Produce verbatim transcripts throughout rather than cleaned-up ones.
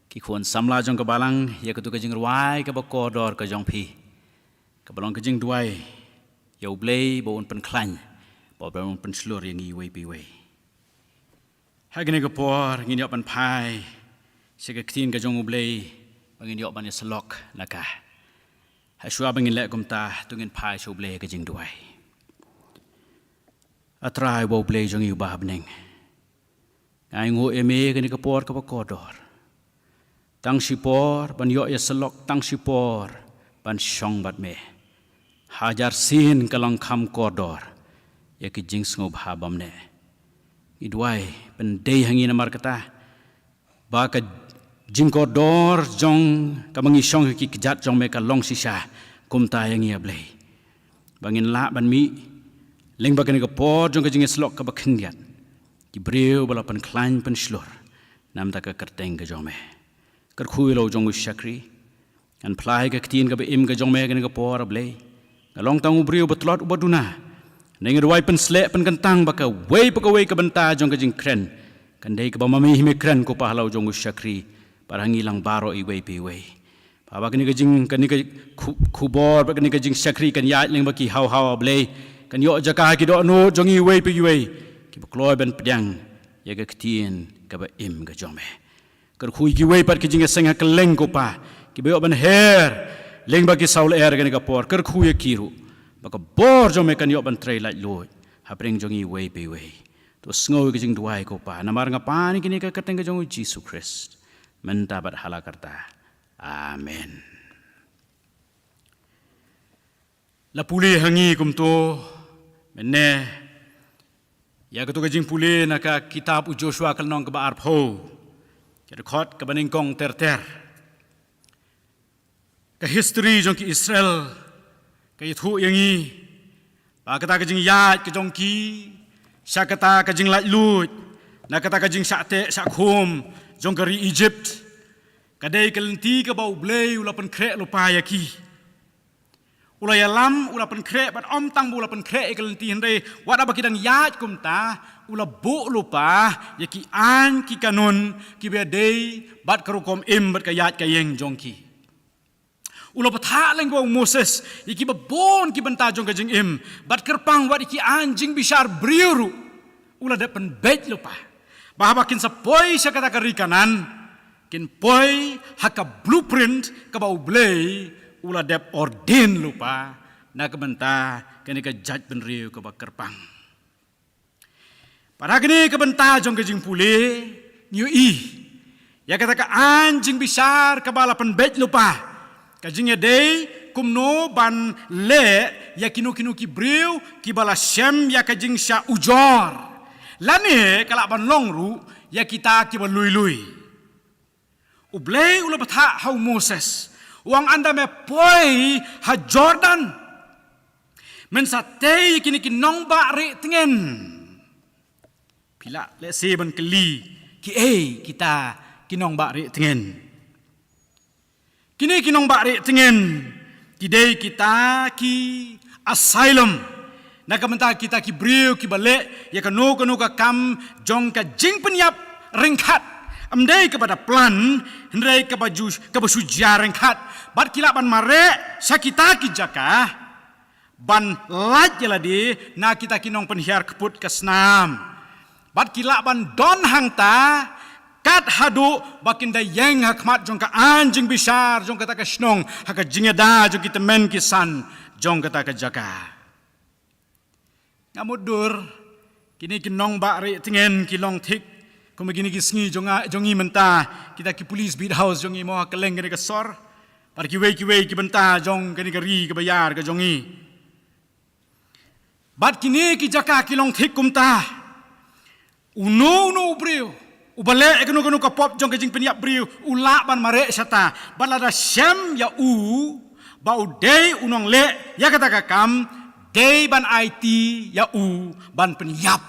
Ki khun samla jong ka balang, ïa katu ka jingrwai kaba kordor ka jong phi, kaba long ka jingduwai ïa U Blei ba un pynkhlaiñ, ba un pynshlur ïa ngi iwei pa iwei. Ha kane ka por ngin ïoh ban phai sha ka ktien ka jong U Blei, ba ngin ïoh ban ïasyllok na ka. Hashwa ba ngin leh kumta, to ngin phai sha U Blei ha ka jingduwai. A Trai uba U Blei jong ngi uba ha bneng, nga ainguh ïa me ha kane ka por kaba kordor. Tang shipor ban ïoh ïasyllok, tang shipor ban shong bad me. Hajar sien ka long kham kordor ïa ki jingsngewbha bymne. Ngi duwai, pyndei ha ngi namar kata, ba ka jingkordor jong kaba ngi shong ha ki kjat jong me ka long shisha kumta ïa ngi, A Blei, ba ngin lah ban mih lyngba kane ka por jong ka jingïasyllok kaba khyndiat, ki briew ba la pynkhlaiñ pynshlur na ka bynta ka kyrteng ka jong me. Kyrkhu ïa la u jong u shakri. Ngan phla ïa ka ktien kaba im ka jong me ha kane ka por, A Blei. Nga long tang u briew ba tlot uba duna. Nga duwai, pynsleh pynkyntang ba kawei pa kawei ka bynta jong ka jingkren kan dei kaba ma me hi me kren, ko Pa, ha la u jong u shakri, bad ha ngi lang baroh iwei pa iwei. Ba, ba kane ka jing, kane ka khu-, khubor, ba kane ka jingshakri kan ïaid lyngba ki haw haw, A Blei, kan ïoh jaka ha ki dohnud jong ngi iwei pa iwei kiba kloi ban pdiang ïa ka ktien kaba im ka jong me. Kyrkhu ïa kiwei pat ki jingïaseng ha kylleng, ko Pa, kiba ïoh ban her lyngba ki sawlyer ha kane ka por. Kyrkhu ïa ki ruh, ba ka bor jong me kan ïoh ban trei laitluid hapdeng jong ngi iwei pa iwei. To sngew ïa ka jingduwai, ko Pa, namar nga pan ïa kine ha ka kyrteng ka jong u Jisu Khrist, mynta bad hala karta. Amen. La pule ha ngi kumto mynne ïa katu ka jingpule na ka kitab u Joshua ka lynnong kaba arphew, ka dkhot kaba nyngkong ter ter. Ka history jong ki Israel ka ïathuh ïa ngi ba kata ka jingïaid ka jong ki sha kata ka jinglaitluid na kata ka jingshah teh shah khum jong ka ri Egypt, ka dei ka lynti kaba U Blei u la pynkhreh lypa ïa ki. U la ïalam, u la pynkhreh, bad ym tang ba u la pynkhreh ïa ka lynti, hynrei wat haba ki dang ïaid kumta, u la buh lypa ïa ki aiñ ki kanun kiba dei bad ka rukom im bad ka ïaid ka ïeng jong ki. U la bthah lyngba u Moses ïa kiba bun ki bynta jong ka jingim, bad kyrpang wat ïa ki aiñ jingbishar briew ruh u la dep pynbeit lypa, ba haba kin sa poi sha kata ka ri Kanaan, kin poi ha ka blueprint kaba U Blei u la dep ordain lypa na ka bynta kane ka jaitbynriew kaba kyrpang. Bad ha kane ka bynta jong ka jingpule, ngi ïohi ïa kata ka aiñ jingbishar kaba la pynbeit lypa, ka jingïadei kumno ban leh ïa kino kino ki briew kiba la shem ïa ka jingshah ujor, lane ka lah ban long ruh ïa kita kiba lui lui. U Blei u la bthah ha u Moses, u ong, ynda me poi ha Jordan, men sa tei ïa kine ki nongbah rieh tngen. Phi lah lehse ban kylli, kiei kita ki nongbah rieh tngen? Kine ki nongbah rieh tngen ki dei kita ki asylum na ka bynta kita ki briew kiba leh ïa kano kano ka kam jong ka jingpynïap ryngkat, ym dei kaba da plan, hynrei kaba ju, kaba shu jia ryngkat. Bad ki lah ban mareh sha kita ki jaka ban lait ïa lade na kita ki nongpynhiar kput ka snam. Bad ki lah ban don hangta kat haduh ba kin da ïeng ha khmat jong ka aiñ jingbishar jong kata ka shnong, ha ka jingïada jong ki tymmen ki san jong kata ka jaka. Nga mutdur, kine ki nongbah rieh tngen ki long thik kum kine ki sngi jong nga, jong ngi mynta, kita ki police beat house jong ngi mo ha kylleng kane ka sor, bad kiwei kiwei ki bynta jong kane ka ri kaba ïar ka jong ngi. Bad kine ki jaka ki long thik kumta. Uno uno u briew uba leh ïa kano kano ka pop jong ka jingpynïap briew u lah ban mareh shata, bad lada shem ïa u ba u dei u nongleh ïa kata ka kam, dei ban aiti ïa u ban pynïap,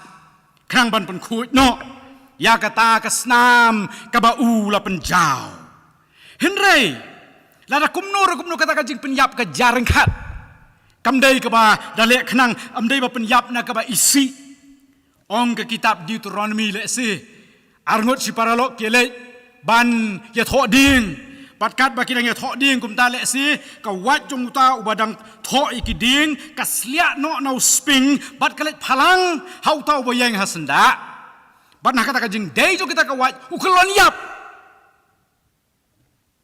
khnang ban pynkhuid noh ïa kata ka snam kaba u la pynjaw. Hynrei lada kumno re kumno kata ka jingpynïap ka jia ryngkat, kam dei kaba da leh khnang, ym dei ba pynïap na kaba isih. Ong ka kitab Deuteronomy lehse, arngut shi paralok ki leit, ban ïathoh dieng. Bad katba ki dang ïathoh dieng kumta lehse ka wait jong uta uba dang thoh ïa ki dieng ka sliah noh na u sping bad ka leit phalang ha uta uba ïeng ha syndah. Bad na kata ka jingdei jong kita ka wait u kyllon ïap.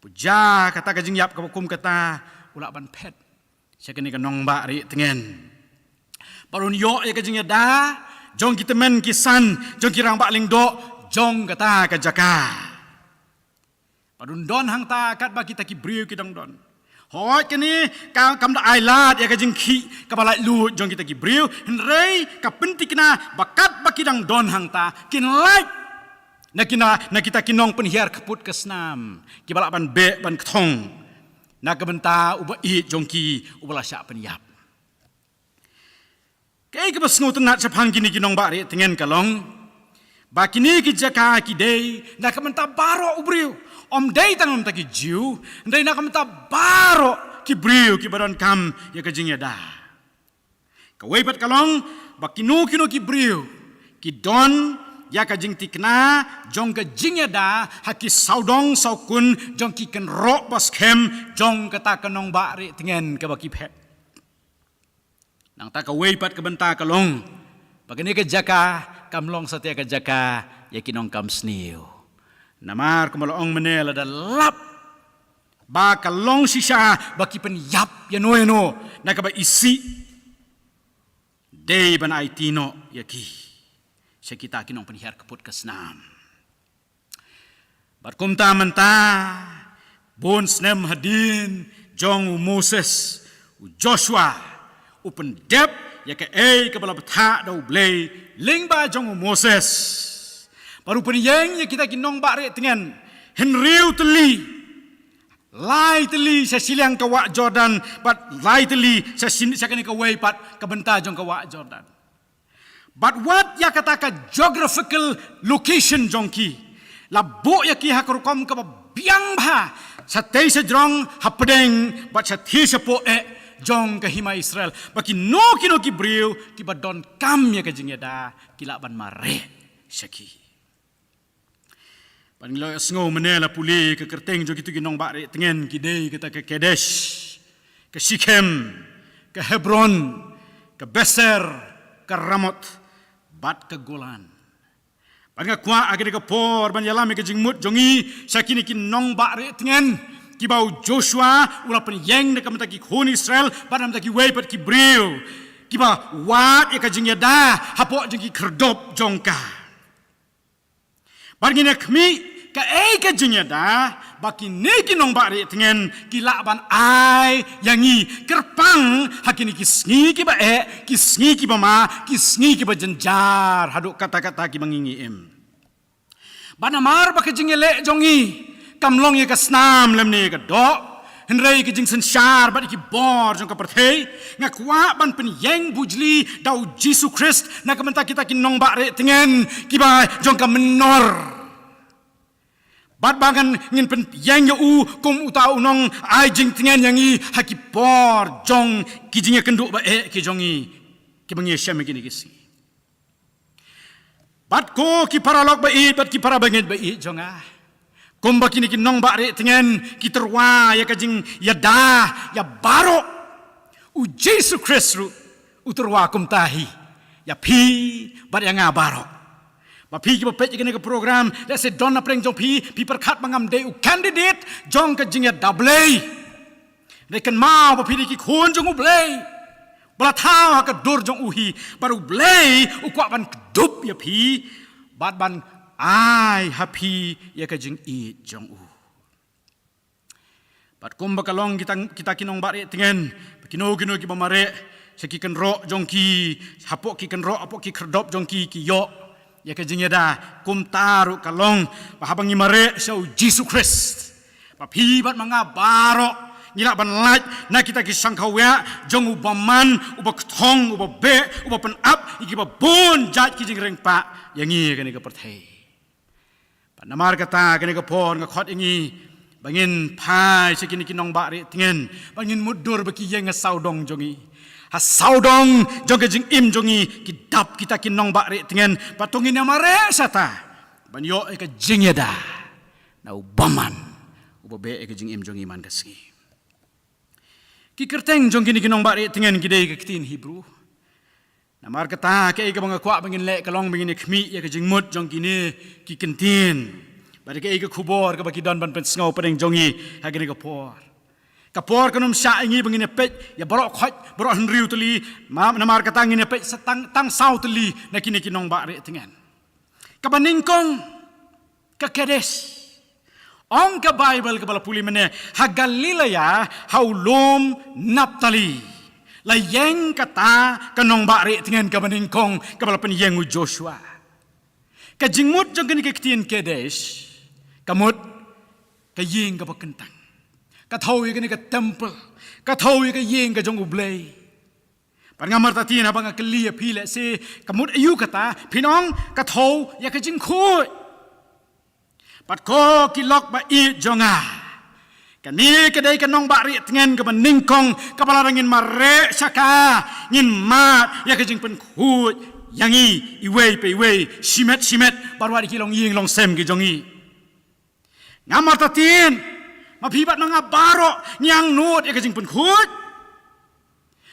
Pynjah kata ka jingïap kaba kum kata u lah ban phet sha kane ka nongbah rieh tngen. Bad un ïoh ïa ka jingïada jong ki tymmen ki san jong ki rangbah lyngdoh jong kata ka jaka. Bad un don hangta katba kita ki briew ki dang don. Hooid kane ka kam da ai lad ïa ka jingkhih kaba laitluid jong kita ki briew, hynrei ka pynthikna ba katba ki dang don hangta kin lait na kina, na kita ki nongpynhiar kput ka snam kiba lah ban beh ban kthong na ka bynta uba ïeit jong ki uba la shah pynïap. Kaei kaba sngewtynnat shaphang kine ki nongbah rieh tngen ka long ba kine ki jaka ki dei na ka bynta baroh u briew. Ym dei tang na ka bynta ki Jiw, hynrei na ka bynta baroh ki briew kiba donkam ïa ka jingïada. Kawei pat ka long ba kino kino ki briew ki don ïa ka jingthikna jong ka jingïada ha ki sawdong sawkun jong ki kynroh ba skhem jong kata ka nongbah rieh tngen kaba ki phet. Nangta kawei pat ka bynta ka long ba kane ka jaka kam long satia ka jaka ïa ki nongkam sniew. Namar kumba la ong mynne, lada lap ba ka long shisha ba ki pynïap ïano ïano na kaba isih, dei ban aiti noh ïa ki sha kita ki nongpynhiar kput ka snam. Bad kumta mynta, bun snem hadien jong u Moses, u Joshua u pyndep ïa kaei kaba la bthah da U Blei lyngba jong u Moses. Bad u pynïeng ïa kita ki nongbah rieh tngen hynriew tylli, lai tylli sha shiliang ka wah Jordan bad lai tylli sha shin, sha kane kawei pat ka bynta jong ka wah Jordan. Bad wat ïa kata ka geographical location jong ki la buh ïa ki ha ka rukom kaba biang bha, shatei shajrong hapdeng bad shathie shapoh eh jong ka hima Israel, ba kino kino ki briew kiba donkam ïa ka jingïada ki lah ban mareh sha ki. Bad ngi la ïohsngew mynne la pule ka kyrteng jong kito ki nongbah rieh tngen ki dei kata ka Kadesh, ka Shikhem, ka Hebron, ka Beser, ka Ramoth bad ka Golan. Bad nga kwah ha kane ka por ban ïalam ïa ka jingmut jong ngi sha kine ki nongbah rieh tngen kiba u Joshua u la pynïeng na ka bynta ki khun Israel bad na ka bynta kiwei pat ki briew kiba wad ïa ka jingïada hapoh jong ki khyrdop jong ka. Bad ngin ïa khmih kaei ka jingïada ba kine ki nongbah rieh tngen ki lah ban ai ïa ngi kyrpang ha kine ki sngi kiba eh, ki sngi kiba ma, ki sngi kiba jynjar haduh katta katta kiba ngi ngi im. Bad namar ba ka jingïaleh jong ngi kam long ïa ka snam lymne ïa ka doh, hynrei ka jingsynshar bad ïa ki bor jong ka pyrthei, nga kwah ban pynïeng bujli da u Jisu Khrist na ka bynta kita ki nongbah rieh tngen kiba jong ka mynnor. Bad ba ngan, ngin pynïeng ïa u kum uta u nongai jingtngen ïa ngi ha ki por jong ki jingïakynduh ba eh ki jong ngi kiba ngi ïashem ha kine ki sngi. Bad ko ki paralok ba ïeit bad ki parabangeit ba ïeit jong nga, kumba kine ki nongbah rieh tngen ki tyrwa ïa ka jingïada ïa baroh, u Jisu Khrist ruh u tyrwa kumta hi ïa phi bad ïa nga baroh. Ba phi kiba peit ïa kane ka program, lehse don na pdeng jong phi, phi pyrkhat ba ngam dei u candidate jong ka jingïada Blei. Dei kynmaw ba phi dei ki khun jong u Blei ba la thaw ha ka dur jong u hi, bad u Blei u kwah ban kdup ïa phi bad ban ai ha phi ïa ka jingïeit jong u. Bad kumba ka long kita, kita ki nongbah rieh tngen, ba kino kino kiba mareh sha ki kynroh jong ki, hapoh ki kynroh, hapoh ki khyrdop jong ki, ki ïoh ïa ka jingïada, kumta ruh ka long ba haba ngi mareh sha u Jisu Khrist, ba phi bad ma nga baroh ngi lah ban lait na kita ki shangkhawiah jong u bymman, u bakthong, u babeh, u bapynap ïa kiba bun jait ki jingriewspah ïa ngi ha kane ka pyrthei. Bad namar kata kane ka por nga khot ïa ngi ba ngin phai sha kine ki nongbah rieh tngen, ba ngin mutdur ba ki ïeng ha sawdong jong ngi, ha sawdong jong ka jingim jong ngi ki dap kita ki nongbah rieh tngen, ba to ngin ïa mareh shata ban ïoh ïa ka jingïada na u bymman uba beh ïa ka jingim jong ngi man ka sngi. Ki kyrteng jong kine ki nongbah rieh tngen ki dei ka ktien Hebru. Namar kata, kaei kaba nga kwah ba ngin leh ka long ba ngin ïa khmih ïa ka jingmut jong kine ki kyntien, bad kaei ka khubor kaba ki don ban pynsngew pdeng jong ngi ha kane ka por. Ka por kan ym shah ïa ngi ba ngin ïa peit ïa baroh khoit, baroh hynriew tylli, ma-, namar kata ngin ïa peit sa tang, tang saw tylli na kine ki nongbah rieh tngen. Kaba nyngkong, ka Kedesh. Ong ka Baibl kaba la pule mynne, ha Galilea, ha u lum Naptali, la ïeng kata ka nongbah rieh tngen kaba nyngkong kaba la pynïeng u Joshua. Ka jingmut jong kane ka ktien Kedesh ka mut ka ïing kaba kyntang. Ka thew ïa kane ka temple, ka thew ïa ka ïing ka jong U Blei. Bad nga martatien haba nga kylli ïa phi, lehse ka mut aïu kata, phin ong ka thew ïa ka jingkhuid. Bad ko ki lok ba ïeit jong nga, kane ka dei ka nongbah rieh tngen kaba nyngkong kaba lada ngin mareh sha ka, ngin mad ïa ka jingpynkhuid ïa ngi iwei pa iwei, shimet shimet, bad wat ïa ki longïing longsem ki jong ngi. Nga martatien, ma phi bad ma nga baroh ngi angnud ïa ka jingpynkhuid.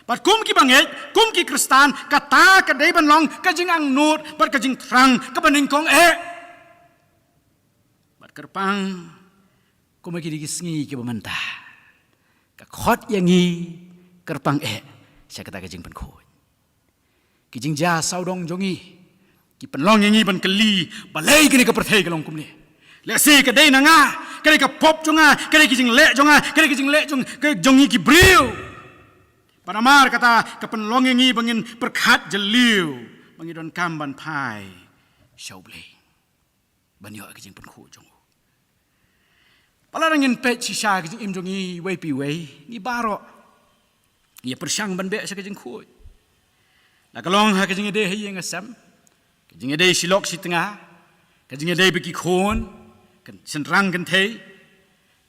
Bad kum ki bangeit, kum ki Khristan, kata ka dei ban long ka jingangnud bad ka jingthrang kaba nyngkong eh. Bad kyrpang, kum ha kine ki sngi kiba mynta, ka khot ïa ngi kyrpang eh sha kata ka jingpynkhuid. Ki jingjia sawdong jong ngi ki pynlong ïa ngi ban kylli, balei kane ka pyrthei ka long kumne. Lehse ka dei na nga, ka dei ka pop jong nga, ka dei ki jingleh jong nga, ka dei ki jingleh jong, ka jong ngi ki briew. Bad namar kata ka pynlong ïa ngi ba ngin pyrkhat jylliew, ba ngi donkam ban phai sha U Blei ban ïoh ïa ka jingpynkhuid jong u. Ba lada ngin peit shisha ka jingim jong ngi iwei pa iwei, ngi baroh ngi pyrshang ban beh sha ka jingkhuid. La ka long ha ka jingïadei ha ïing ha sem, ka jingïadei shi lok shi tnga, ka jingïadei bad ki khun, ka shynrang kynthei,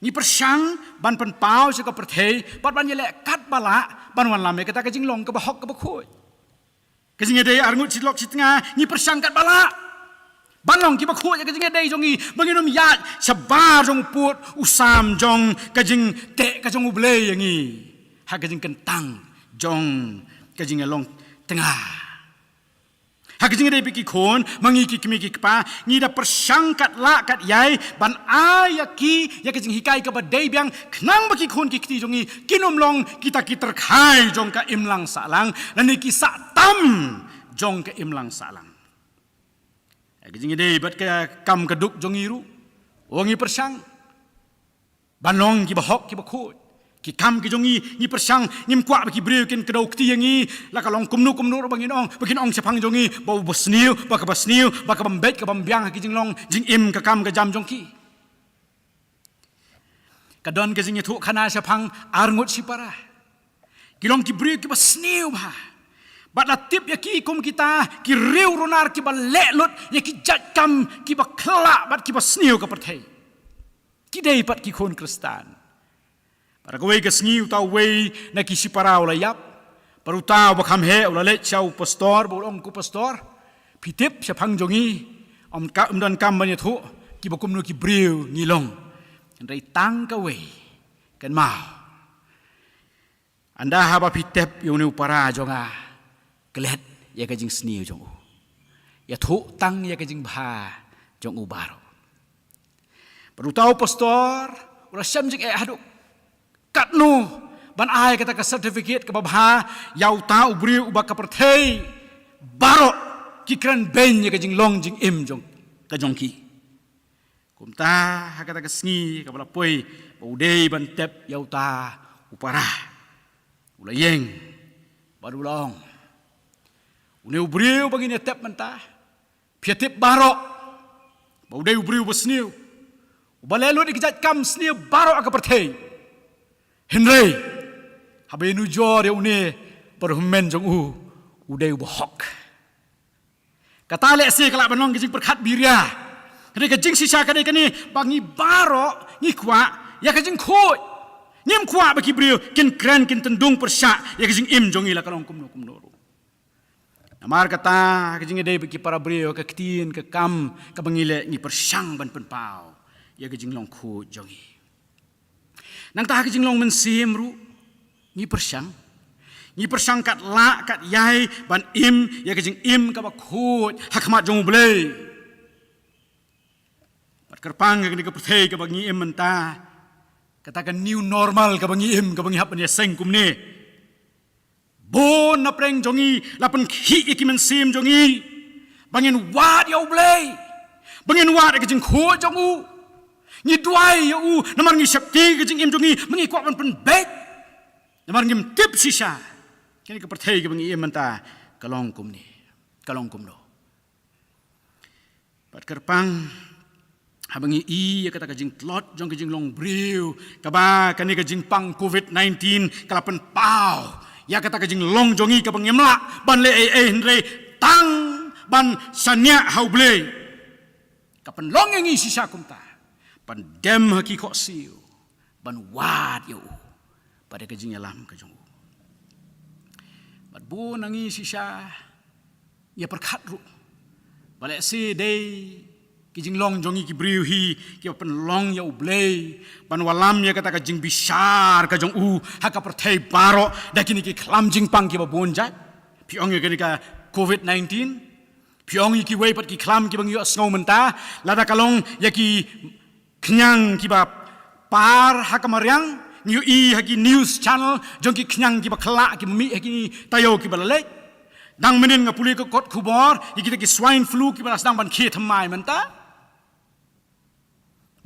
ngi pyrshang ban pynpaw sha ka pyrthei bad ban ïaleh katba lah ban wanlam ïa kata ka jinglong kaba hok kaba khuid. Ka jingïadei arngut shi lok shi tnga, ngi pyrshang katba lah ban long kiba khuid ïa ka jingïadei jong ngi, ba ngin ym ïaid shabar jong u pud u sam jong ka jingteh ka jong U Blei ïa ngi ha ka jingkyntang jong ka jingïalong tnga. Ha ka jingïadei bad ki khun, ma ngi ki kmie ki kpa, ngi da pyrshang katba lah katba ïai ban ai ïa ki ïa ka jinghikai kaba dei biang, khnang ba ki khun ki kti jong ngi kin ym long kita ki tyrkhai jong ka imlang sahlang, lane ki sah tam jong ka imlang sahlang. Ha ka jingïadei bad ka kam ka duk jong ngi ruh, ngi pyrshang ban long kiba hok kiba khuid. Ki kam ki jong ngi, ngi pyrshang, ngim kwah ba ki briew kin kdew kti ïa ngi, la ka long kumno kumno ruh ba ngin ong, ba kin ong shaphang jong ngi ba u basniew, ba ka basniew, ba ka bym beit ka bym biang ha ki jinglong jingim ka kam ka jam jong ki. Ka don ka jingïathuhkhana shaphang arngut shipara. Ki long ki briew kiba sniew bha. Bad la tip ïa ki kum kita ki riew runar kiba leh lut ïa ki jait kam kiba khyllah bad kiba sniew ka pyrthei. Ki dei pat ki khun Khristan. Bad ha kawei ka sngi uta uwei na ki shipara u la ïap. Bad uta uba kham heh u la leit sha u pastor, bad u la ong, ko pastor, phi tip shaphang jong ngi, ym ka, ym donkam ban ïathuh kiba kumno ki briew ngi long. Hynrei tang kawei, kynmaw, ynda haba phi tep ïa une u para jong nga, klet ïa ka jingsniew jong u. Ïathuh tang ïa ka jingbha jong u baroh. Bad uta u pastor u la shem jingeh haduh katno ban ai kata ka certificate kaba bha ïa uta u briew uba ka pyrthei baroh ki kren beiñ ïa ka jinglong jingim jong ka jong ki. Kumta ha kata ka sngi kaba la poi, ba u dei ban tep ïa uta u para, u la ïeng bad u la ong, une u briew ba ngin ïatep mynta, phi ïatip baroh ba u dei u briew ba sniew, uba leh lut ïa ki jait kam sniew baroh ha ka pyrthei. Hynrei haba ïanujor ïa une ba u hynmen jong u, u dei uba hok. Kata lehse ka lah ban long ka jingpyrkhat biria. Hynrei ka jingshisha ka dei kane, ba ngi baroh ngi kwah ïa ka jingkhuid. Ngim kwah ba ki briew kin kren, kin tyndung pyrshah ïa ka jingim jong ngi, la ka long kumno kumno ruh. Namar kata, ka jingïadei bad ki para briew, ka ktien, ka kam kaba ngi leh, ngi pyrshang ban pynpaw ïa ka jinglong khuid jong ngi. Nangta ha ka jinglong mynsiem ruh ngi pyrshang, ngi pyrshang katba lah katba ïai ban im ïa ka jingim kaba khuid ha khmat jong U Blei. Bad kyrpang ka kane ka pyrthei kaba ngi im mynta, kata ka new normal kaba ngi im, kaba ngi hap ban ïaseng kumne. Bun na pdeng jong ngi la pynkhih ïa ki mynsiem jong ngi ba ngin wad ïa U Blei, ba ngin wad ïa ka jingkhuid jong u. Ngi duwai ïa u namar ngi sheptieng ka jingim jong ngi, ba ngi kwah ban pynbeit. Namar ngim tip shisha kane ka pyrthei kaba ngi im mynta ka long kumne, ka long kumno. Bad kyrpang, haba ngi i ïa kata ka jingtlot jong ka jinglong briew, kaba kane ka jingpang covid nineteen ka la pynpaw ïa kata ka jinglong jong ngi kaba ngim lah ban leh ei ei hynrei tang ban shaniah ha U Blei, ka pynlong ïa ngi shisha kumta ban dem ha ki khohsiew, ban wad ïa u bad ïa ka jingïalam ka jong u. Bad bun na ngi shisha ïa pyrkhat ruh ba lehse dei ki jinglong jong ngi ki briew hi kiba pynlong ïa U Blei ban wallam ïa kata ka jingbishar ka jong u ha ka pyrthei baroh da kine ki khlam jingpang kiba bun jait. Phi ong ïa kane ka covid nineteen, phi ong ïa kiwei pat ki khlam kiba ngi ïohsngew mynta, lada ka long ïa ki khñiang kiba par ha ka mariang, ngi ïohi ha ki news channel jong ki khñiang kiba khlak kiba mih ha ki taïew kiba la leit. Dang mynnin nga pule ka kot khubor ïa kita ki swine flu kiba la sdang ban khie thymmai mynta.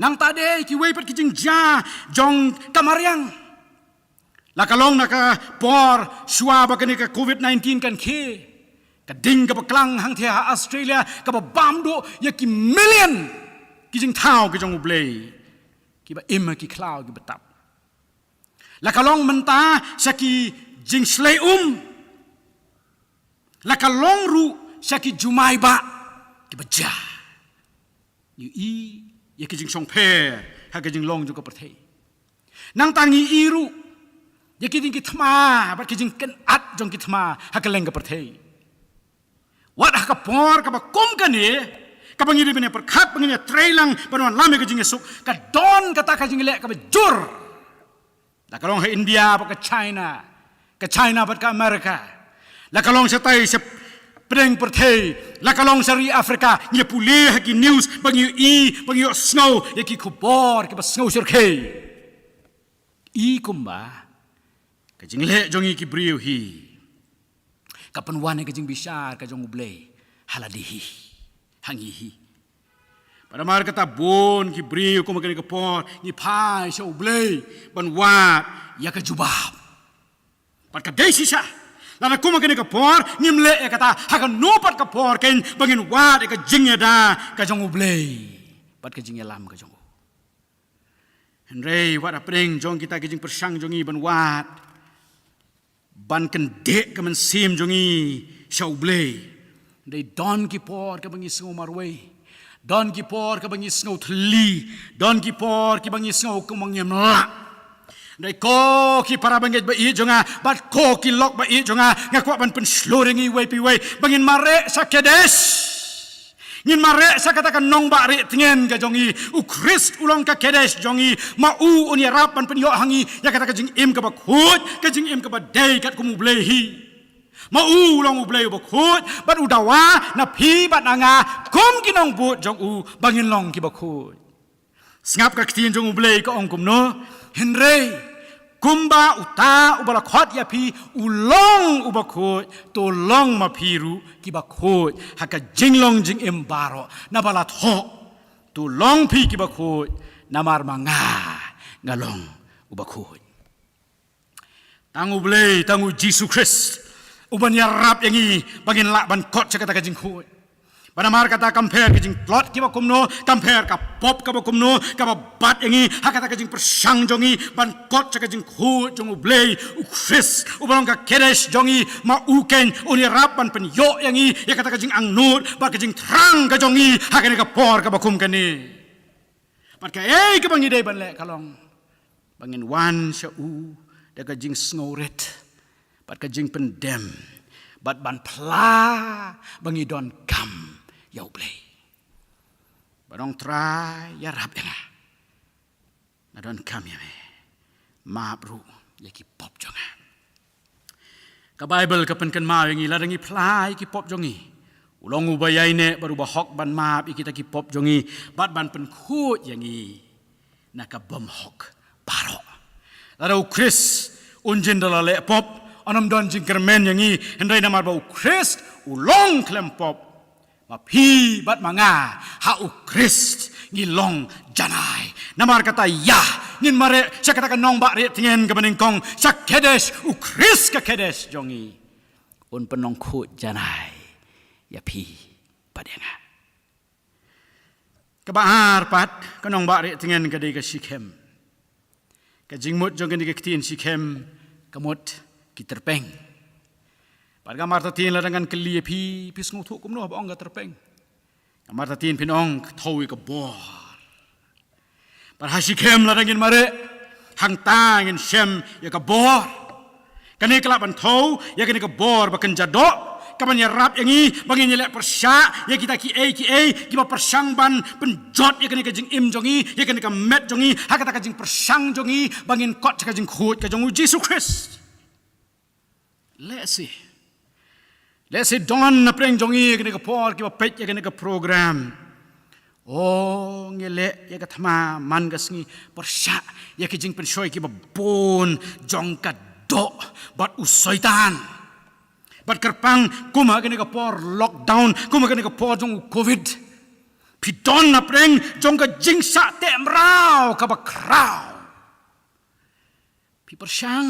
Nangta dei kiwei pat ki jingjia jong ka mariang. La ka long na ka por shuwa ba kane ka covid nineteen kan khie, ka ding kaba klang hangthie ha Australia kaba bam duh ïa ki million ki jingthaw ki jong U Blei kiba im ha ki khlaw kiba tap. La ka long mynta sha ki jingshlei um. La ka long ruh sha ki jumai bah kiba jia. Ngi i ïa ki jingshongpher ha ka jinglong jong ka pyrthei. Nangta ngi i ruh ïa ki jingkitthma bad ki jingkynad jong ki thma ha kylleng ka pyrthei. Wat ha ka por kaba kum kane, kaba ngi dei ban ïa pyrkhat, ba ngin ïa trei lang ban wallam ïa ka jingïasuk, ka don kata ka jingleh kaba jur. La ka long ha India bad ka China, ka China bad ka America. La ka long shatai sha pdeng pyrthei, la ka long sha ri Africa, ngi pule ha ki news ba ngi i, ba ngi ïohsngew ïa ki khubor kiba sngewsyrkhei. I kumba ka jingleh jong ngi ki briew hi ka pynwan ïa ka jingbishar ka jong U Blei ha lade hi, ha ngi hi. Bad namar kata bun ki briew kum ha kane ka por ngi phai sha U Blei ban wad ïa ka jubab. Bad ka dei shisha, lada kum ha kane ka por ngim leh ïa kata, ha kano pat ka por kein ba ngin wad ïa ka jingïada ka jong U Blei bad ka jingïalam ka jong u. Hynrei wat hapdeng jong kita ki jingpyrshang jong ngi ban wad, ban kyndit ka mynsiem jong ngi sha U Blei, dei don ki por kaba ngi sngew marwei, don ki por kaba ngi sngew thylli, don ki por kiba ngi sngew kum ma ngim lah. Dei ko ki para bangeit ba ïeit jong nga bad ko ki lok ba ïeit jong nga, nga kwah ban pynshlur ïa ngi iwei pa iwei ba ngin mareh sha Kadesh. Ngin mareh sha kata ka nongbah rieh tngen ka jong ngi. U Khrist u long ka Kadesh jong ngi. Ma u un ïarap ban pynïoh ha ngi ïa kata ka jingim kaba khuid, ka jingim kaba dei katkum U Blei hi. Ma u u long U Blei uba khuid bad u dawa na phi bad na nga kum ki nongbud jong u ba ngin long kiba khuid. Sngap ka ktien jong U Blei ka ong kumno: Hynrei kumba uta uba la khot ïa phi u long uba khuid, to long ma phi ruh kiba khuid ha ka jinglong jingim baroh. Naba la thoh, to long phi kiba khuid, namar ma nga nga long uba khuid. Tang U Blei, tang U Jisu Khrist uban ïarap ïa ngi ba ngin lah ban kot sha kata ka jingkhuid. Bad namar kata, kam pher ka jingtlot kiba kumno, kam pher ka pop kaba kumno kaba bat ïa ngi ha kata ka jingpyrshang jong ngi ban kot sha ka jingkhuid jong U Blei, U Khrist uba long ka Kadesh jong ngi, ma u keiñ un ïarap ban pynïoh ïa ngi ïa kata ka jingangnud bad ka jingthrang ka jong ngi ha kane ka por kaba kum kane. Bad kaei kaba ngi dei ban leh ka long ba ngin wan sha u da ka jingsngewrit bad ka jingpyndem bad ban phla ba ngi donkam ïa U Blei. Bad ong, Trai, ïarap ïa nga Donkam ïa me. Map ruh ïa ki pop jong nga. Ka Baibl ka pynkynmaw ïa ngi, lada ngi phla ïa ki pop jong ngi, u long uba ïaineh bad uba hok ban map ïa kita ki pop jong ngi bad ban pynkhuid ïa ngi na ka bymhok baroh. Lada u Khrist un jin da la leh pop, un ym don jingkyrmen ïa ngi, hynrei namar ba u Khrist u long khlem pop, ma phi bad ma nga ha u Khrist ngi long janai. Namar kata ïa ngin mareh sha kata ka nongbah rieh tngen kaba nyngkong, sha Kadesh, u Khrist ka Kadesh jong ngi un pynlong khuid janai ïa phi bad ïa nga. Kaba ar pat, ka nongbah rieh tngen ka dei ka Shikhem. Ka jingmut jong kane ka ktien Shikhem ka mut ki tyrpeng. Bad nga martatien lada ngan kylli ïa phi, phi sngewthuh kumno ba ong ka tyrpeng? Nga martatien phin ong ka thew ïa ka bor. Bad ha Shikhem lada ngin mareh, hangta ngin shem ïa ka bor. Kane ka lah ban thew ïa kane ka bor ba kynja doh, kaban ïarap ïa ngi ba ngin ïaleh pyrshah ïa kita kiei kiei kiba pyrshang ban pynjot ïa kane ka jingim jong ngi, ïa kane ka met jong ngi ha kata ka jingpyrshang jong ngi ba ngin kot sha ka jingkhuid ka jong u Jisu Khrist. Lehse, lehse don napdeng jong ngi kane ka por kiba peit ïa kane ka program, o, ngi leh ïa ka thma man ka sngi pyrshah ïa ki jingpynshoi kiba bun jong ka doh bad u Soitan. Bad kyrpang kum ha kane ka por lockdown, kum ha kane ka por jong u Covid, phi don napdeng jong ka jingshah teh mraw kaba khraw. Phi pyrshang,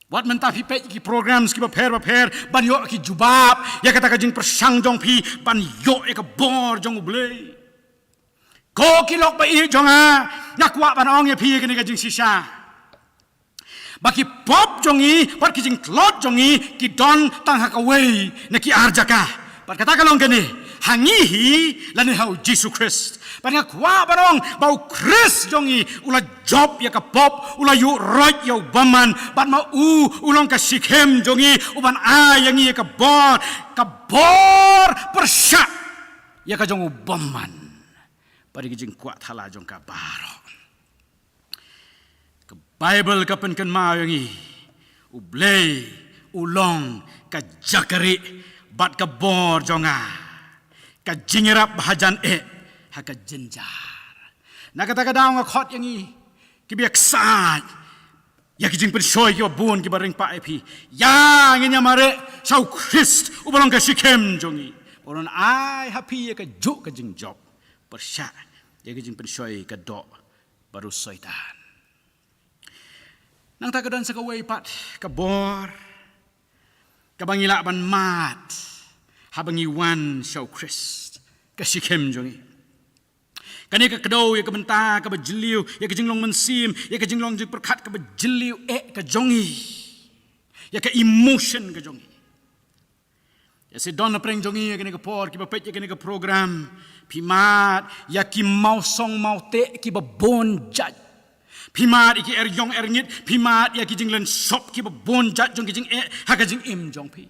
wat mynta phi peit ki programs kiba pher ba pher ban ïoh ki jubab ïa kata ka jingpyrshang jong phi ban ïoh ïa ka bor jong u Blei. Ko ki lok ba ïeit jong nga, nga kwah ban ong ïa phi ïa kane ka jingshisha, ba ki pop jong ngi bad ki jingtlot jong ngi ki don tang ha kawei na ki ar jaka. Bad kata ka long kane, ha ngi hi lane ha u Jisu Khrist. Bad nga kwah ban ong ba u Khrist jong ngi u la jop ïa ka pop, u la ïuh roit ïa u bymman, bad ma u u long ka Shikhem jong ngi, uban ai ïa ngi ïa ka bor, ka bor pyrshah ïa ka jong u bymman bad ïa ki jingkwah thala jong ka baroh. Ka Baibl ka pynkynmaw ïa ngi, u Blei u long ka jaka rieh bad ka bor jong nga, ka jingïarap ba hajan eh ha ka jynjar. Na kata ka daw nga khot ïa ngi kiba ïaksaid ïa ki jingpynshoi kiba bun kiba ring pah ïa phi, ïa ngin ïa mareh sha u Khrist uba long ka Shikhem jong ngi, uban ai ha phi ïa kajuh ka jingjop pyrshah ïa ki jingpynshoi ka doh bad u Soitan. Nangta ka don sa kawei pat ka bor kaba ngi lah ban mad haba ngi wan sha u Khrist, ka Shikhem jong ngi. Kane ka kdew ïa ka bynta kaba jylliew, ïa ka jinglong mynsiem, ïa ka jinglong jingpyrkhat kaba jylliew eh ka jong ngi, ïa ka emotion ka jong ngi. Ïa se don napdeng jong ngi ïa kane ka por kiba peit ïa kane ka program, phi mad ïa ki mawsong mawteh kiba bun jait. Phi mad ïa ki er ïong er ngit, phi mad ïa ki jinglen sop kiba bun jait jong ki jingeh ha ka jingim jong phi.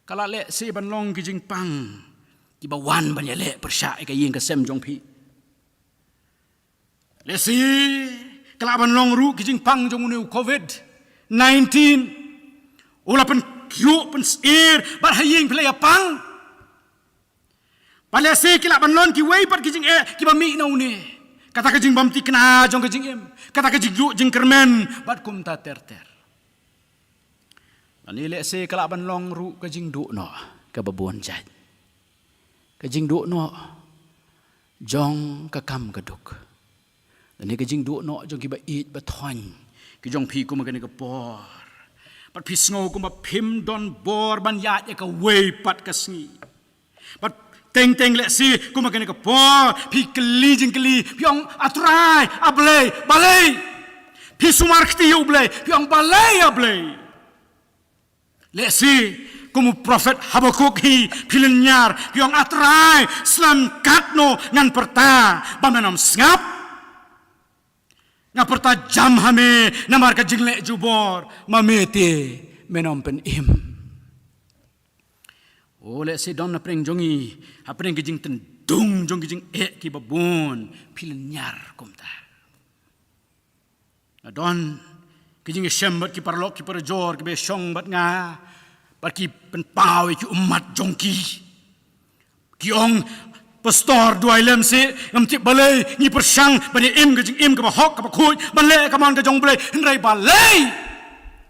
Ka lah lehse ban long ki jingpang kiba wan ban ïaleh pyrshah ïa ka ïing ka sem jong phi. Lehse ka lah ban long ruh ki jingpang jong une u Covid nineteen, u la pynkhiuh pynsyier bad ha ïing phi la ïa pang. Bad lehse ki lah ban long kiwei pat ki jingeh kiba mih na une, kata ka jingbym thikna jong ka jingim, kata ka jingduh jingkyrmen bad kumta ter ter. Lane lehse ka lah ban long ruh ka jingduh noh kaba bun jait, ka jingduh noh jong ka kam ka duk, lane ka jingduh noh jong kiba ïeit ba thoiñ ki jong phi kum ha kane ka por. Bad phi sngew kumba phim don bor ban ïaid ïa kawei pat ka sngi. Bad teng teng lehse kum ha kane ka por phi kylli jingkylli, phi ong, A Trai, A Blei, balei? Phi sumar kti ïa u Blei, phi ong, Balei, A Blei? Lehse kum u prophet Habakuk hi phi lynñiar, phi ong, A Trai, slem katno ngan pyrta ba men ym sngap? Nga pyrta jam ha me namar ka jingleh jubor, ma me te men ym pynim. O, lehse don napdeng jong ngi, hapdeng ki jingtyndung jong ki jingeh kiba bun, phi lynñiar kumta. Nga don ki jingïashem bad ki paralok ki parajor kiba shong bad nga, bad ki pynpaw ïa ki ummat jong ki. Ki ong, "Pastor, duwai lem seh, ngam tip balei ngi pyrshang ban ïa im ka jingim kaba hok kaba khuid, ban leh ka mon ka jong U Blei, hynrei balei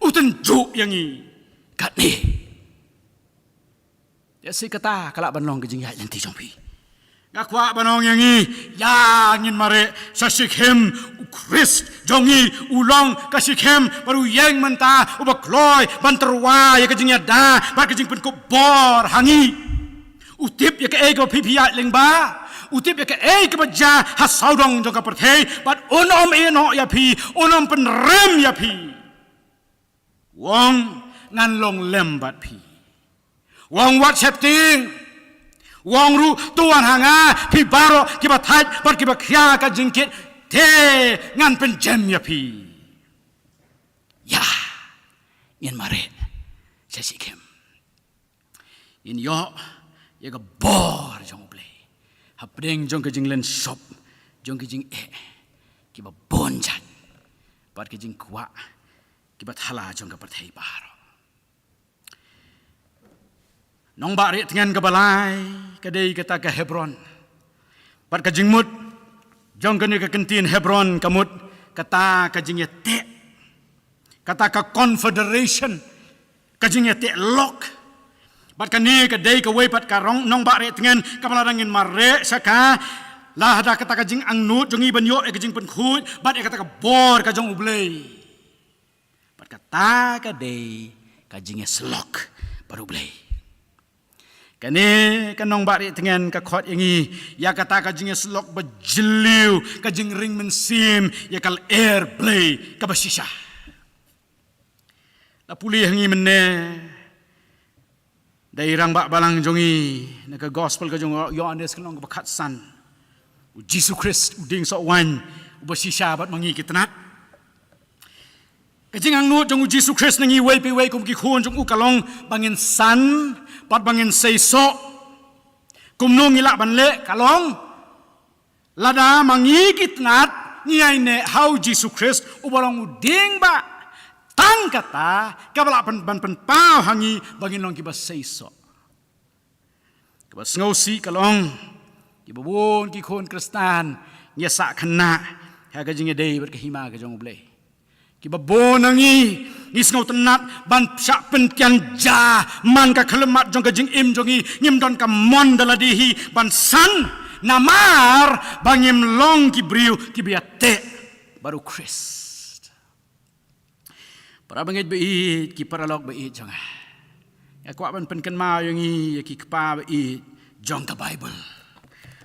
u tynjuh ïa ngi katne?" Ïa seh kata ka lah ban long ka jingïaid lynti jong phi. Nga kwah ban ong ïa ngi, ïa ngin mareh sa shikhim, U Khrist jong ngi u long ka shikhim bad u ïeng mynta uba kloi ban tyrwa ïa ka jingïada bad ka jingpynkup bor ha ngi. U tip ïa kaei kaba phi phi ïaid lyngba. U tip ïa kaei kaba jia ha sawdong jong ka pyrthei, bad un ym ïehnoh ïa phi, un ym pynrem ïa phi. U ong, "Ngan long lem bad phi." U ong, "Wat sheptieng." U ong ruh, "To wan ha nga phi baroh kiba thait bad kiba khia ka jingkit, te ngan pynjem ïa phi." Ïa ngin mareh sa shikhim. Ngin ïoh ïa ka bor jong U Blei hapdeng jong ka jinglen shop, jong ka jingeh kiba bun jait, bad ka jingkwah kiba thala jong ka pyrthei baroh. Nongbah rieh tngen kaba lai ka dei kata ka Hebron. Bad ka jingmut jong kane ka kyntien Hebron ka mut kata ka jingïateh, kata ka confederation, ka jingïateh lok. Bad kane ka dei kawei pat ka rong nongbah rieh tngen kaba lada ngin mareh sha ka, lada kata ka jingangnud jong ngi ban ïoh ïa ka jingpynkhuid bad ïa kata ka bor ka jong U Blei. Bad kata ka dei ka jingïasyllok bad U Blei. Kane ka nongbah rieh tngen ka khot ïa ngi ïa kata ka jingïasyllok ba jylliew, ka jingring mynsiem ïa ka lyer Blei kaba shisha. La pule ha ngi mynne da i rangbah balang jong ngi na ka gospel ka jong u Ïoannis ka lynnong kaba khatsan. U Jisu Khrist u dieng soh waiñ uba shisha bad ma ngi ki tnat. Ka jingangnud jong u Jisu Khrist na ngi iwei pa iwei kum ki khun jong u ka long ba ngin san bad ba ngin seisoh. Kumno ngi lah ban leh? Ka long lada ma ngi ki tnat ngi ïaineh ha u Jisu Khrist uba long u dieng bah, tang kata kaba lah pyn-, ban pynpaw ha ngi ba ngin long kiba seisoh. Kaba sngewsih ka long, kiba bun ki khun Khristan ngi ïa sah khynnah ha ka jingïadei bad ka hima ka jong U Blei. Kiba bun na ngi ngi sngewtynnat ban shah pyntian ja man ka khyllipmat jong ka jingim jong ngi, ngim don ka mon da lade hi ban san, namar ba ngim long ki briew kiba ïateh bad U Khrist. Para bangeit ba ïeit, ki paralok ba ïeit jong nga, nga kwah ban pynkynmaw ïa ngi ïa ki kpa ba ïeit jong ka Baibl.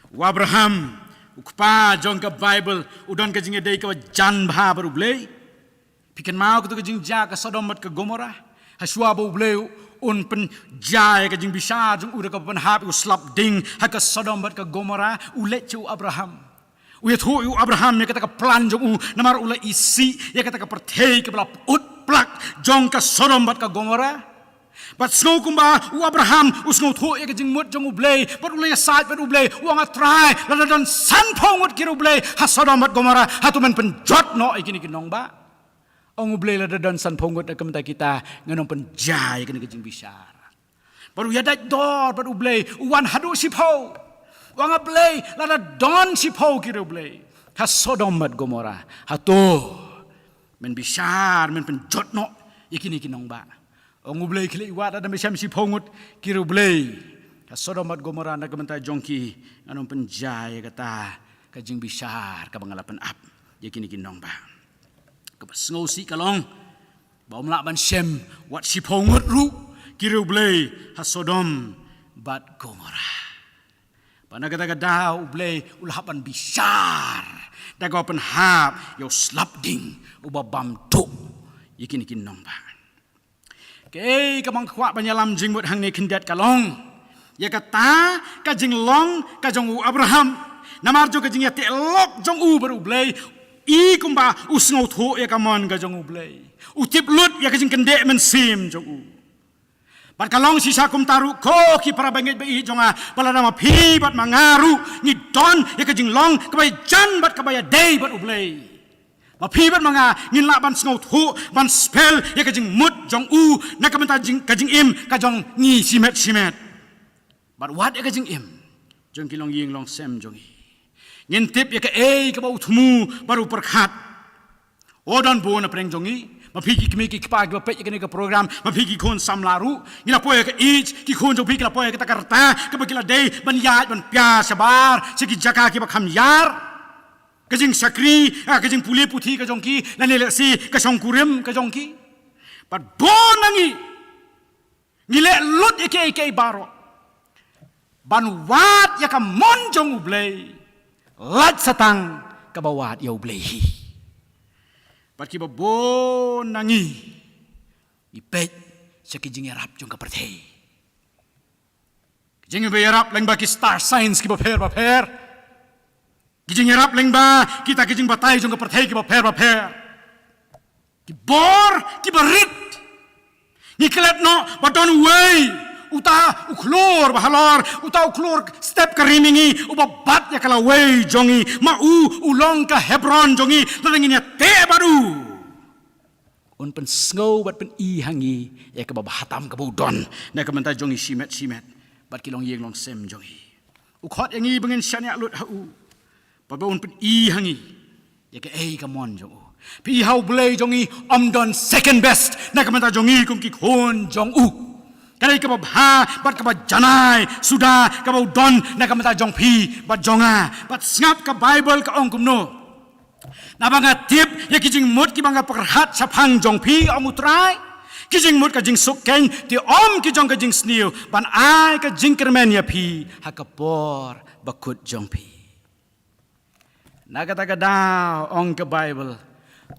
U Abraham, u kpa jong ka Baibl, u don ka jingïadei kaba jan bha bad U Blei. Phi kynmaw kato ka jingjia ka Sodom bad ka Gomora, hashwa ba U Blei un pynjia ïa ka jingbishar jong u da kaba pynhap ïa u slap ding ha ka Sodom bad ka Gomora, u leit sha u Abraham. U ïathuh ïa u Abraham ïa kata ka plan jong u, namar u la isih ïa kata ka pyrthei kaba la pyut plak jong ka Sodom bad ka Gomora. Bad sngew kumba u Abraham u sngewthuh ïa ka jingmut jong U Blei, bad u la ïasaid bad U Blei, u ong, "A Trai, lada don sanphew ngut ki riewblei ha Sodom bad Gomora, hato men pynjot noh ïa kine ki nongbah?" Ong U Blei, "Lada don sanphew ngut na ka bynta kita, ngan ym pynjia ïa kane ka jingbishar." Bad u ïadait dor bad U Blei, u wan haduh shiphew. U ong, "A Blei, lada don shiphew ki riewblei ha Sodom bad Gomora, hato men bishar, men pynjot noh ïa kine ki nongbah?" Ong U Blei, "Khie leit wad, lada men shem shiphew ngut ki riewblei ha Sodom bad Gomora na ka bynta jong ki, ngan ym pynjia ïa kata ka jingbishar kaba nga la pynap ïa kine ki nongbah." Kaba sngewsih ka long ba ym lah ban shem wat shiphew ngut ruh ki riewblei ha Sodom bad Gomora. Bad na kata ka daw U Blei u la hap ban bishar da kaba pynhap ïa u slap ding uba bam duh ïa kine ki nongbah. Kaei kaba nga kwah ban ïalam jingmut hangne khyndiat ka long ïa kata ka jinglong ka jong u Abraham, namar jong ka jingïateh lok jong u bad U Blei, i kumba u sngewthuh ïa ka mon ka jong U Blei. U tip lut ïa ka jingkyndeh mynsiem jong u. Bad ka long shisha kumta ruh, ko ki para bangeit ba ïeit jong nga, ba lada ma phi bad ma nga ruh ngi don ïa ka jinglong kaba ïajan bad kaba ïadei bad U Blei, Ba phi bad ma nga ngin lah ban sngewthuh, ban spell ïa ka jingmut jong u na ka bynta jing, ka jingim ka jong ngi shimet shimet. Bad wat ïa ka jingim jong ki longïing longsem jong ngi, ngin tip ïa kaei kaba u thmu bad u pyrkhat. O, don bun na pdeng jong ngi, ma phi ki kmie ki kpa kiba peit ïa kane ka program, ma phi ki khun samla ruh, ngi la poi ïa ka age, ki khun jong phi ki la poi ïa kata ka rta kaba ki la dei ban ïaid ban pia shabar sha ki jaka kiba kham ïar. Ka jingshakri, ah, ka jingpule puthi ka jong ki, lane lehse ka shongkurim ka jong ki. Bad bun na ngi ngi leh lut ïa kiei kiei baroh ban wad ïa ka mon jong U Blei, lait sa tang kaba wad ïa U Blei hi. Bad kiba bun na ngi ngi peit sha ki jingïarap jong ka pyrthei. Ki jingïarap lyngba ki star signs kiba pher ba pher. Ki jingïarap lyngba kita ki jingbatai jong ka pyrthei kiba pher ba pher. Ki bor kiba rit. Ngi klet noh ba don uwei, uta u khlur ba halor, uta u khlur step ka ri mihngi, uba bat ïa ka lawei jong ngi, ma u u long ka Hebron jong ngi, lada ngin ïateh bad u, un pynsngew bad pyni ha ngi ïa kaba bha tam kaba u don na ka bynta jong ngi shimet shimet bad ki longïing longsem jong ngi. U khot ïa ngi ba ngin shaniah lut ha u, bad ba un pyni ha ngi ïa kaei ka mon jong u. Phi, ha U Blei jong ngi ym don second best na ka bynta jong ngi kum ki khun jong u. Ka dei kaba bha bad kaba janai suda kaba u don na ka bynta jong phi bad jong nga. Bad sngap ka Baibl ka ong kumno. Naba nga tip ïa ki jingmut kiba nga pyrkhat shaphang jong phi, ong U Trai, ki jingmut ka jingsuk keiñ, te ym ki jong ka jingsniew, ban ai ka jingkyrmen ïa phi ha ka por bakut jong phi. Na kata ka daw ong ka Baibl,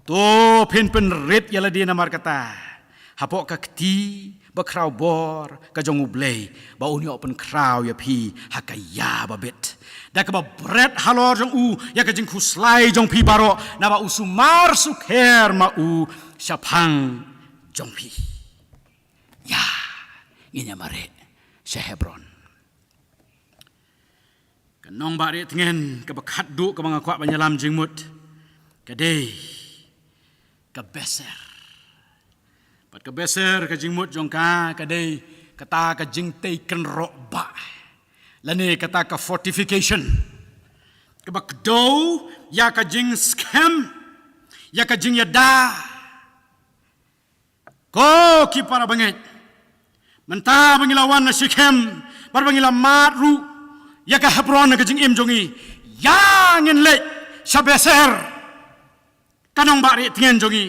to phin pynrit ïa lade namar kata hapoh ka kti bakhraw bor ka jong U Blei, ba un ïoh pynkhraw ïa phi ha ka ïa babit, da kaba bret halor jong u ïa ka jingkhuslai jong phi baroh, naba u sumar sukher ma u shaphang jong phi. Ïa, ngin ïa mareh sha Hebron. Ka nongbah rieh tngen kaba khatduh kaba nga kwah ban ïalam jingmut ka dei ka beser. Bad ka beser, ka jingmut jong ka ka dei kata ka jingtei kynroh bah, lane kata ka fortification, kaba kdew ïa ka jingskhem, ïa ka jingïada. Ko ki para bangeit, mynta ba ngi la wan na Shikhem bad ba ngi la mad ruh ïa ka Hebron na ka jingim jong ngi, ïa ngin leit sha beser, ka nongbah rieh tngen jong ngi.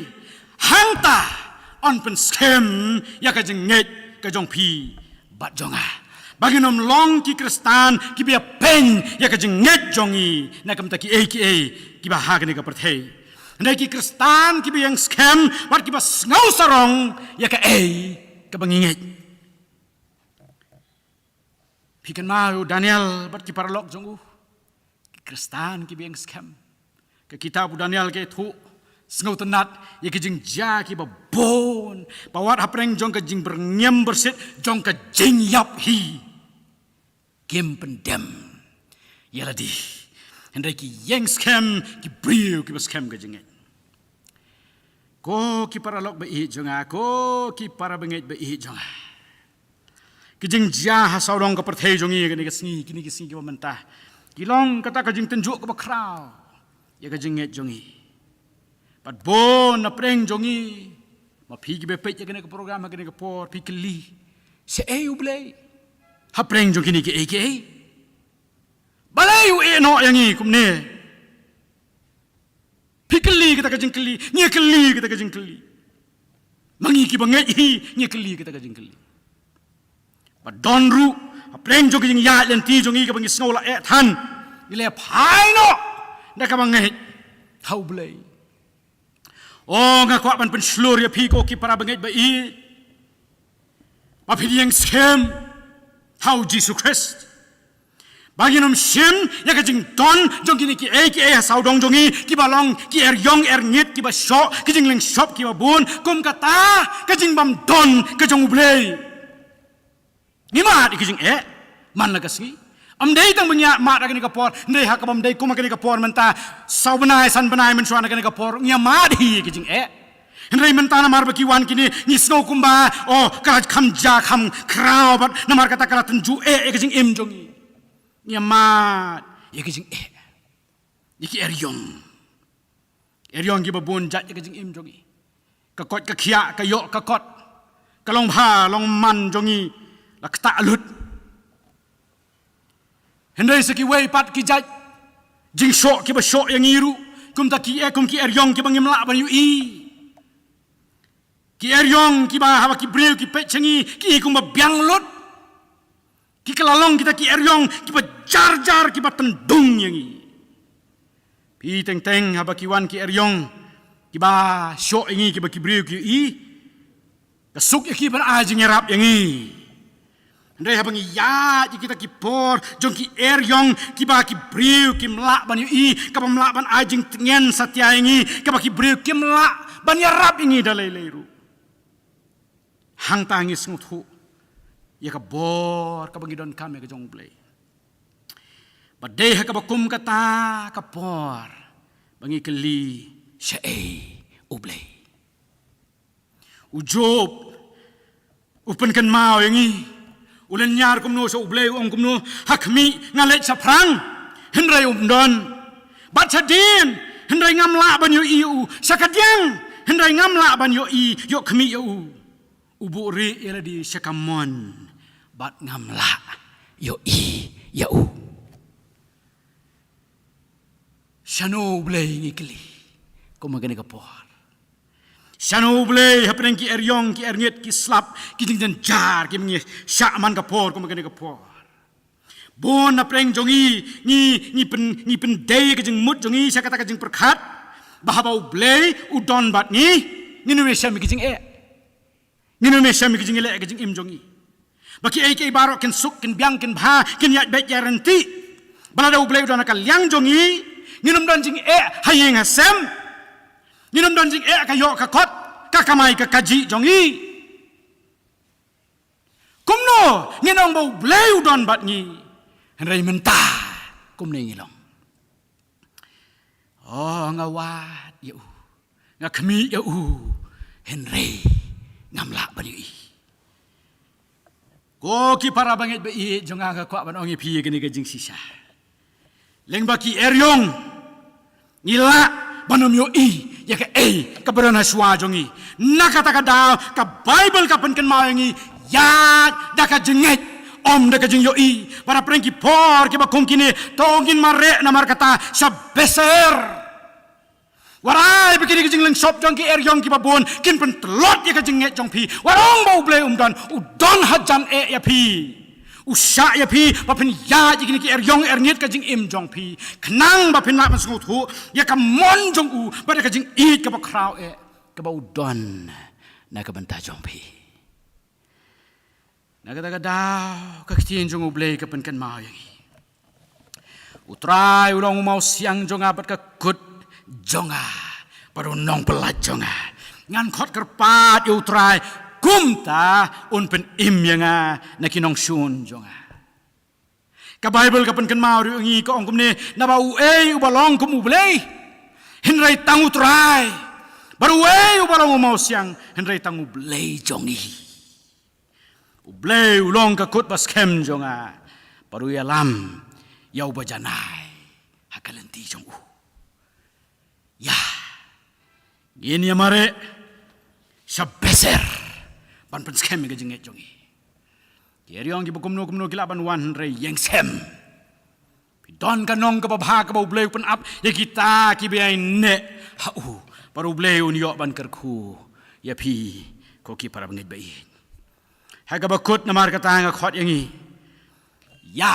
Hangta yn pynskhem ïa ka jingngeit ka jong phi bad jong nga, ba ngin ym long ki Khristan kiba ïapeiñ ïa ka jingngeit jong ngi na ka bynta kiei kiei kiba ha kane ka pyrthei. Hynrei ki Khristan kiba ïeng skhem bad kiba sngew sarong ïa kaei kaba ngi ngeit. Phi kynmaw ïa u Daniel bad ki paralok jong u, ki Khristan kiba ïeng skhem. Ka kitab u Daniel ka ïathuh sngewtynnad ïa ki jingjia kiba bun, ba wat hapdeng jong ka jingbyrngem byrsit jong ka jingïap hi, kim pyndem ïa lade, hynrei ki ïeng skhem ki briew kiba skhem ka jingngeit. Ko ki paralok ba ïeit jong nga, ko ki para bangeit ba ïeit jong nga, ki jingjia ha sawdong ka pyrthei jong ngi kane ka sngi, kine ki sngi kiba mynta, ki long kata ka jingtynjuh kaba khraw ïa ka jingngeit jong ngi. Bad bun na pdeng jong ngi, ma phi kiba peit ïa kane ka program ha kane ka por, phi kylli, shaei U Blei hapdeng jong kine kiei kiei? Balei u ïehnoh ïa ngi kumne? Phi kylli kata ka jingkylli, ngi kylli kata ka jingkylli. Ma ngi kiba ngeit hi ngi kylli kata ka jingkylli. Ba don ruh hapdeng jong ka jingïaid lynti jong ngi kaba ngi sngew la eh than, ngi la phai noh na kaba ngeit ha U Blei. O, nga kwah ban pynshlur ïa phi ko ki para bangeit ba ïeit, ba phin ïeng skhem ha U Jisu Khrist, ba ngin ym shim ïa ka jingdon jong kine kiei kiei ha sawdong jong ngi, kiba long ki er ïong er ngit, kiba shoh ki jingleng shop kiba bun, kum kata ka jingbymdon ka jong U Blei. Ngi mad ïa ki jingeh man la ka sngi, Ym dei tang ba ngi ïa mad ha kane ka por, hynrei ha kaba ym dei kum ha kane ka por mynta, saw bnai, san bnai mynshuwa na kane ka por, ngi ïa mad hi ïa ki jingeh. Hynrei mynta namar ba ki wan kine, ngi sngew kumba, oh, ka la kham ja, kham khraw, bad namar kata ka la tynjuh eh ïa ka jingim jong ngi. Ngi ïa mad ïa ka jingeh. Ïa ki eriong. Eriong kiba bun jait ïa ka jingim jong ngi. Ka koit ka khiah, ka ïoh ka kot. Ka long bha long man jong ngi la ktah lut. Hynrei sa kiwei pat ki jait jingshoh kiba shoh ïa ngi ruh, kumta ki eh, kum ki eriong kiba ngim lah ban ïohi. Ki eriong kiba haba ki briew ki peit sha ngi, ki i kumba biang lut. Ki ka la long kita ki eriong kiba jar jar, kiba tyndung ïa ngi. Phi teng teng haba ki wan ki eriong kiba shoh ïa ngi, kiba ki briew ki i, ka suk ïa ki ban ai jingïarap ïa ngi. Hynrei haba ngi ïaid ïa kita ki por jong ki eriong kiba ki briew kim lah ban ïohi, kaba ym lah ban ai jingtngen satia ïa ngi, kaba ki briew kim lah ban ïarap ïa ngi da lei lei ruh, hangta ngi sngewthuh ïa ka bor kaba ngi donkam ïa ka jong U Blei. Bad dei ha kaba kum kata ka por ba ngi kylli, shaei U Blei? U Job u pynkynmaw ïa ngi, u lynñiar kumno sha U Blei, u ong kumno, ha khmih nga leit shaphrang, hynrei um don. Bad shadien, hynrei ngam lah ban ïohi ïa u. Sha kadiang, hynrei ngam lah ban ïohi, ïoh khmih ïa u. U buhrieh ïa lade sha kamon, bad ngam lah ïohi ïa u. Shano U Blei ngi kylli kum ha kane ka por? Shano U Blei hapdeng ki eriong, ki erngit, ki slap, ki jingjynjar kiba ngi shah man ka por kum ha kane ka por? Bun na pdeng jong ngi, ngi, ngi pyn, ngi pyndei ka jingmut jong ngi sha kata ka jingpyrkhat ba haba U Blei u don bad ngi, ngin ym ïashem ïa ki jingeh. Ngin ym ïashem ïa ki jingeh ha ka jingim jong ngi. Ba kiei kiei baroh kin suk, kin biang, kin bha, kin ïaid beit ïaid ryntih. Ba lada U Blei u don ha ka liang jong ngi, ngin ym don jingeh ha ïing ha sem. Ngin ym don jingeh ha ka ïoh ka kot, ka kamai ka kajih jong ngi. Kumno ngin ong ba U Blei u don bad ngi, hynrei mynta kumne ngi long? Oh, nga wad ïa u, nga khmih ïa u, hynrei ngam lah ban ïohi. Ko ki para bangeit ba ïeit jong nga, nga kwah ban ong ïa phi ïa kane ka jingshisha. Lyngba ki eriong ngi lah ban ym ïohi ïa kaei kaba don ha shuwa jong ngi. Na kata ka daw ka Baibl ka pynkynmaw ïa ngi, ïaid da ka jingngeit, ym da ka jingïohi. Para pdeng ki por kiba kum kine, to ngin mareh namar kata sha beser. Wat ai ba kine ki jinglyngshop jong ki eriong kiba bun kin pyntlot ïa ka jingngeit jong phi. Wat ong ba U Blei um don, u don hajan eh ïa phi. U shah ïa phi ba phin ïaid ïa kine ki eriong erngit ka jingim jong phi, khnang ba phin lah ban sngewthuh ïa ka mon jong u bad ïa ka jingïeit kaba khraw eh kaba u don na ka bynta jong phi. Na kata ka daw ka ktien jong U Blei ka pynkynmaw ïa ngi. U Trai u long u mawsiang jong nga bad ka kut jong nga, bad u nongpyllait jong nga. Ngan khot kyrpad ïa U Trai, kumta un pynim ïa nga na ki nongshun jong nga. Ka Baibl ka pynkynmaw ruh ïa ngi, ka ong kumne, naba uei uba long kum U Blei, hynrei tang U Trai? Bad uei uba long u mawsiang, hynrei tang U Blei jong ngi? U Blei u long ka kut ba skhem jong nga, bad u ïalam ïa uba janai ha ka lynti jong u. Ïa, ngin ïa mareh sha beser ban pynskhem ïa ka jingngeit jong ngi. Ki eriong kiba kumno kumno ki lah ban wan, hynrei ïeng sem. Phi don ka nong kaba bha kaba U Blei u pynap ïa kita kiba ïaineh ha u, bad U Blei un ïoh ban kyrkhu ïa phi, ko ki para bangeit ba ïeit. Ha kaba kut, namar kata nga khot ïa ngi, ïa,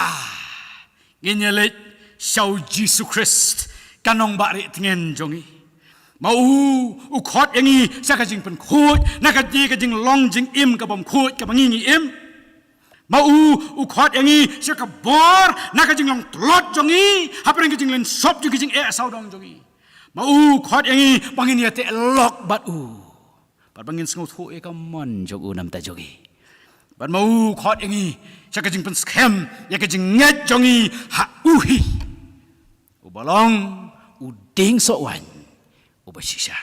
ngin ïa leit sha U Jisu Khrist, ka nongbahrieh tngen jong ngi. Ma u, u khot ïa ngi sha ka jingpynkhuid na ka jing, ka jinglong jingim kaba ym khuid kaba ngi ngi im. Ma u, u khot ïa ngi sha ka bor na ka jinglong tlot jong ngi hapdeng ka jinglyngshop jong ki jingeh sawdong jong ngi. Ma u, u khot ïa ngi ba ngin ïateh lok bad u, bad ba ngin sngewthuh ïa ka mon jong u na ka bynta jong ngi. Bad ma u khot ïa ngi sha ka jingpynskhem ïa ka jingngeit jong ngi ha u hi uba long u dieng soh waiñ uba shisha.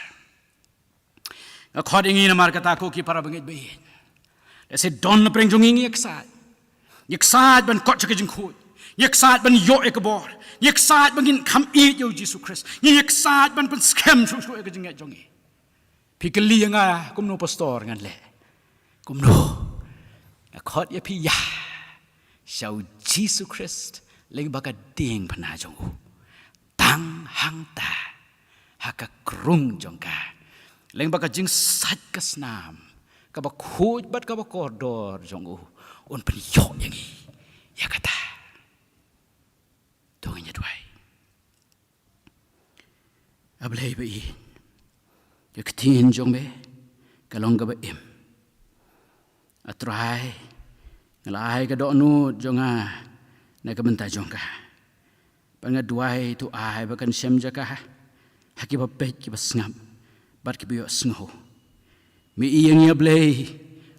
Nga khot ïa ngi namar kata, ko ki para bangeit ba ïeit. Lehse don na pdeng jong ngi ngi ïaksaid. Ngi ïaksaid ban kot sha ka jingkhuid. Ngi ïaksaid ban ïoh ïa ka bor. Ngi ïaksaid ba ngin kham ïeit ïa u Jisu Khrist. Ngi ïaksaid ban pynskhem shuh shuh ïa ka jingngeit jong ngi. Phi kylli ïa nga kumno pastor ngan leh. Kumno? Nga khot ïa phi ïa sha u Jisu Khrist lyngba ka diengphna jong u. Tang hangta ha ka krung jong ka, lyngba ka jingsait ka snam kaba khuid bad kaba kordor jong u, un pynïoh ïa ngi ïa kata. To ngin ïa duwai. A Blei ba ïeit, ka ktien jong me ka long kaba im. A Trai, nga la ai ka dohnud jong nga na ka bynta jong ka. Bad nga duwai to ai ba kan shem jaka ha kiba peit kiba sngap bad kiba ïohsngew. Me ïa ngi, a Blei,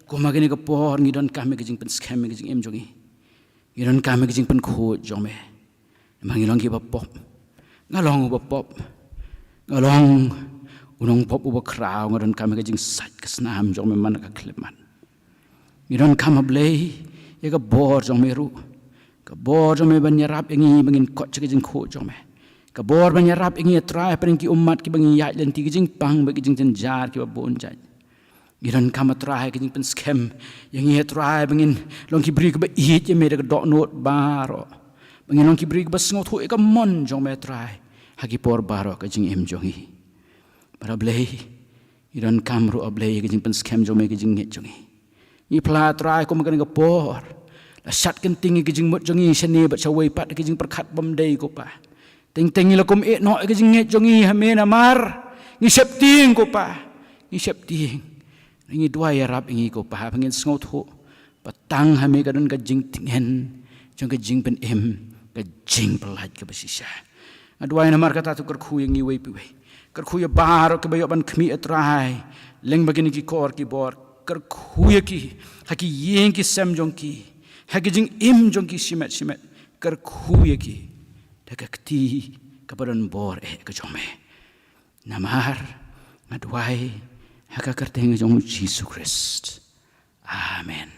kumba kane ka por ngi donkam ïa ka jingpynskhem ïa ka jingim jong ngi. Ngi donkam ïa ka jingpynkhuid jong me. Namar ngi long kiba pop. Nga long uba pop. Nga long u nongpop uba khraw, nga donkam ïa ka jingsait ka snam jong me man la ka khyllipmat. Ngi donkam, a Blei, ïa ka bor jong me ruh. Ka bor jong me ban ïarap ïa ngi ba ngin kot sha ka jingkhuid jong me. Ka bor ban ïarap ïa ngi, a Trai, hapdeng ki ummat kiba ngi ïaid lynti, ka jingpang bad ka jingjynjar kiba bun jait. Ngi donkam, a Trai, ka jingpynskhem ïa ngi, a Trai, ba ngin long ki briew kiba ïeit ïa me da ka dohnud baroh. Ba ngin long ki briew kiba sngewthuh ïa ka mon jong me, a Trai, ha ki por baroh ka jingim jong ngi. Bad, a Blei, ngi donkam ruh, a Blei, ïa ka jingpynskhem jong me ïa ka jingngeit jong ngi. Ngi phla, a Trai, kum ha kane ka por la shad kynting ïa ka jingmut jong ngi shane bad shawei pat ha ki jingpyrkhat bym dei, ko Pa. Teng teng ngi la kum eh noh ïa ka jingngeit jong ngi ha me namar ngi sheptieng, ko Pa. Ngi sheptieng. Ngi duwai, ïarap ïa ngi, ko Pa, ba ngin sngewthuh ba tang ha me ka don ka jingtngen jong ka jingpynim, ka jingpyllait kaba shisha. Nga duwai namar kata, to kyrkhu ïa ngi uwei pa uwei. Kyrkhu ïa baroh kiba ïoh ban khmih, a Trai, lyngba kine ki kor ki bor. Kyrkhu ïa ki ha ki ïing ki sem jong ki, ha ki jingim jong ki shimet shimet. Kyrkhu ïa ki da ka kti kaba don bor eh ka jong me. Namar nga duwai ha ka kyrteng jong u Jisu Khrist. Amen.